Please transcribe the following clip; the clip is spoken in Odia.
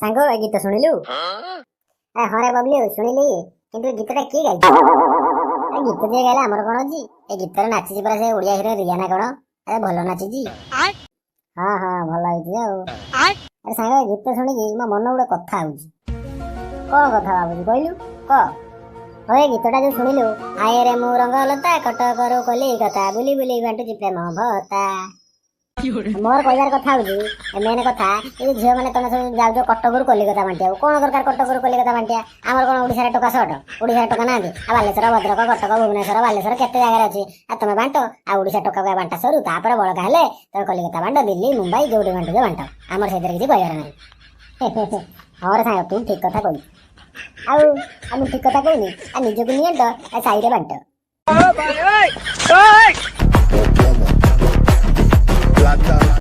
ସାଙ୍ଗ, ଏ ଗୀତ ଶୁଣିଲୁ? ଏ ହଁ ରେ ବବଲି, ଶୁଣିଲି। କିନ୍ତୁ ଏ ଗୀତଟା କିଏ ଗାଇଛି? ଏ ଗୀତ ଯିଏ ଗାଇଲା ଆମର କଣ ଅଛି? ଏ ଗୀତରେ ନାଚିଛି ପରା ସେ ଓଡିଆ ହିରୋ ରିୟା ନା କଣ। ଆରେ, ଭଲ ନାଚିଛି। ହଁ, ଭଲ ହେଇଛି ଆଉ। ଆରେ ସାଙ୍ଗ, ଏ ଗୀତ ଶୁଣିକି ମୋ ମନ ଗୋଟେ କଥା ହଉଛି। କଣ କଥା ଭାବୁଛୁ କହିଲୁ, କହ। ହଁ, ଏ ଗୀତଟା ଯୋଉ ଶୁଣିଲୁ, "ଆୟରେ ମୁଁ ରଙ୍ଗଲତା, କଟକରୁ କଲିକତା, ବୁଲି ବୁଲି ବାଣ୍ଟୁଛି ପ୍ରେମ ଭତ୍ତା", ମୋର କହିବାର କଥା ହଉଛି, ମେନ୍ କଥା, ଏ ଯୋଉ ଝିଅମାନେ ତମେ ସବୁ ଯାଉଛ କଟକରୁ କଲିକତା ବାଣ୍ଟିବାକୁ, କଣ ଦରକାର କଟକରୁ କଲିକତା ବାଣ୍ଟିବା? ଆମର କଣ ଓଡିଶାରେ ଟୋକା ସଟ? ଓଡିଶାରେ ଟୋକା ନାହାନ୍ତି? ଆଉ ବାଲେଶ୍ୱର, ଭଦ୍ରକ, କଟକ, ଭୁବନେଶ୍ୱର, ବାଲେଶ୍ୱର କେତେ ଜାଗାରେ ଅଛି। ଆଉ ତମେ ବାଣ୍ଟ। ଆଉ ଓଡିଶା ଟୋକାକୁ ବାଣ୍ଟା ସରୁ, ତାପରେ ବଳକା ହେଲେ ତମେ କଲିକତା ବାଣ୍ଟ, ଦିଲ୍ଲୀ, ମୁମ୍ବାଇ, ଯୋଉଠି ବାଣ୍ଟୁଛ ବାଣ୍ଟ। ଆମର ସେଥିରେ କିଛି କହିବାର ନାହିଁ। ହଁ ରେ ସାଙ୍ଗ, ତୁ ଠିକ କଥା କହୁଛୁ। ଆଉ ମୁଁ ଠିକ କଥା କହୁନି? ଆଉ ନିଜକୁ ନିଅଣ୍ଟ, ଆଉ ସାହିରେ ବାଣ୍ଟ।